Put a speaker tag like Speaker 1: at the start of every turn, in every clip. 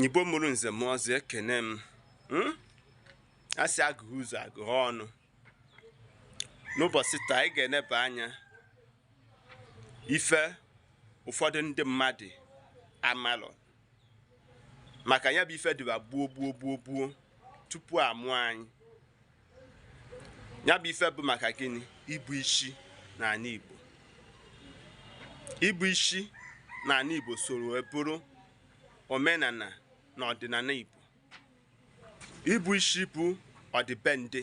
Speaker 1: Igbo mụrụ nze mụọ ọzọ, ekene m. A sị agụghị ụzọ agụghị ọnụ. N'ụbọchị taa, anyị ga-eneba anya ife ụfọdụ ndị mmadụ amalọ maka ya bụ ife dịba gbuo gbuo gbuo gbuo tupu amụọ anyị. Ya bụ ife bụ maka gịnị? Ibu isi n'ala Igbo. Ibu isi n'ala Igbo soro wee bụrụ omenala na ọdịnala Igbo. Ibu isi bụ ọdịbendị.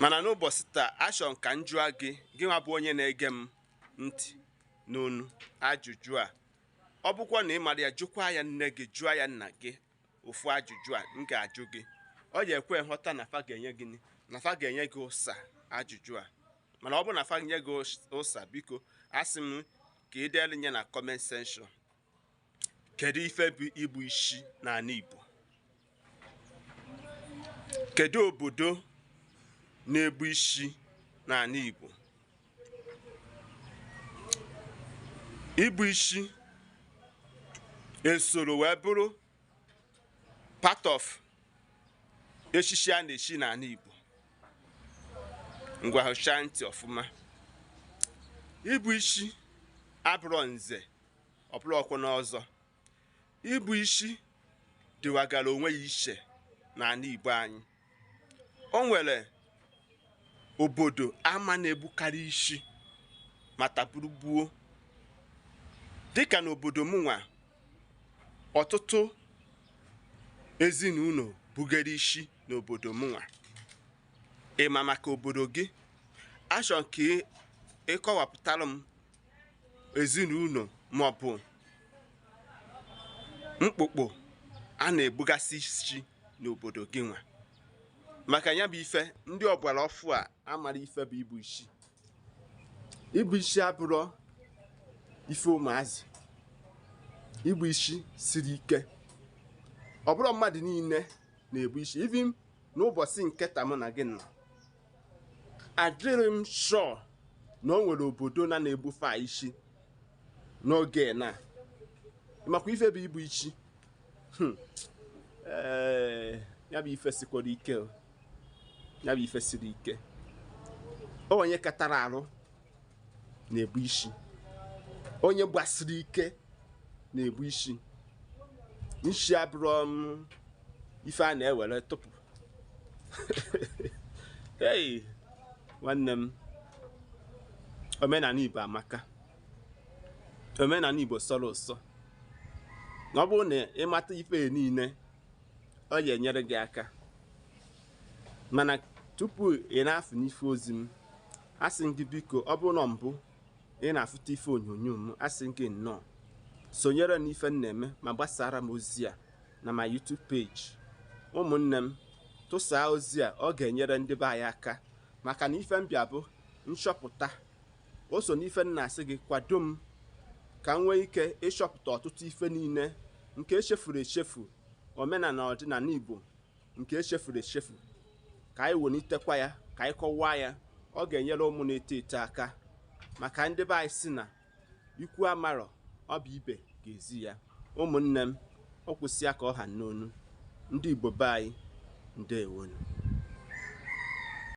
Speaker 1: Mana n'ụbọchị taa, achọrọ m ka m jụọ gị, gị nwa bụ onye na-ege m ntị n'onu, ajụjụ a. Ọ bụkwa na ị mara ya, jụkwa ya nne gị, jụọ ya nna gị. Ofu ajụjụ a m ga-ajụ gị, ọ ga-ekwe nghọta na fa ga-enye gị, na fa ga-enye gị ụsa ajụjụ a. Mana ọ bụrụ na fa nye gị ụsa, biko asị m ka ị deelu nye na comment section, kedu ife bụ igbu isi n'ala Igbo? Kedu obodo na-egbu isi n'ala Igbo? Igbu isi esoro wee bụrụ part of echichi a na-echi n'ala Igbo. Ngwa, hụchaa ntị ọfụma. Igbu isi abụrọ nze, ọ bụrụ ọkwụ n'ọzọ. Igbu isi dịwagara onwe ya iche n'ala Igbo anyị. O nwere obodo ama na-egbukarị isi ma taburu gbuo, dịka n'obodo m nwa, ọtụtụ ezinụlọ bugara isi n'obodo m nwa. Ịma maka obodo gị? Achọrọ m ka ịkọwapụtara m ezinụlọ maọbụ mkpụkpụ a na-egbugasị isi n'obodo gị nwa, maka ya bụ ife ndị ọgbara ọfụ a amara ife bụ ibu isi. Ibu isi abụrọ ife ụmụazị. Igbu isi siri ike. Ọ bụrụ mmadụ niile na-egbu isi. Even n'ụbọchị nke taa mụ na gị nọ, adịrị m sure na o nwere obodo na na-egbufe isi n'oge na. Makwa ife bụ igbu isi. Ee, ya bụ ife sikwara ike. Ya bụ ife siri ike. Onye katara arụ na-ebu isi, onye gbasiri ike na-ebu isi. Nshi abụrụ m ife a na-ewere tụpụ. Hey, nwanne m, omenala Igbo amaka. Omenala Igbo sọrọ ụsọ. Na ọ bụrụ na ịmata ife niile, ọ ga-enyere gị aka. Mana tupu ị na-afụ n'ife ozi m, asị m gị biko, ọ bụrụ na mbụ ị na-afụta ife onyonyo m, asị m gị nnọọ, sonyere n'ife m na-eme ma gbasara m ozi a na ma YouTube page. Ụmụnne m, tụsaa ozi a, ọ ga-enyere ndị be anyị aka, maka na ife m bịa bụ nchọpụta. O so n'ife m na-asị gị kwado m ka m nwee ike ịchọpụta ọtụtụ ife niile nke echefuru echefu, omenala ọdịnala Igbo nke echefuru echefu, ka anyị welitekwa ya, ka anyị kọwaa ya. Ọ ga-enyere ụmụ na-eto eto aka, maka ndị be anyị si na ikwu amarọ, ọ bụ ibe ga-ezi ya. Ụmụnne m, ọ kwụsịa ka ọ ha n'onu. Ndị Igbo be anyị, ndewonu.